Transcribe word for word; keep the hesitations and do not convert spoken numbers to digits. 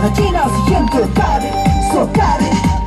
ང་ཅི་ན་སུ་ཡིན་དུ་ཀ་རེ་སོ་ཀ་རེ།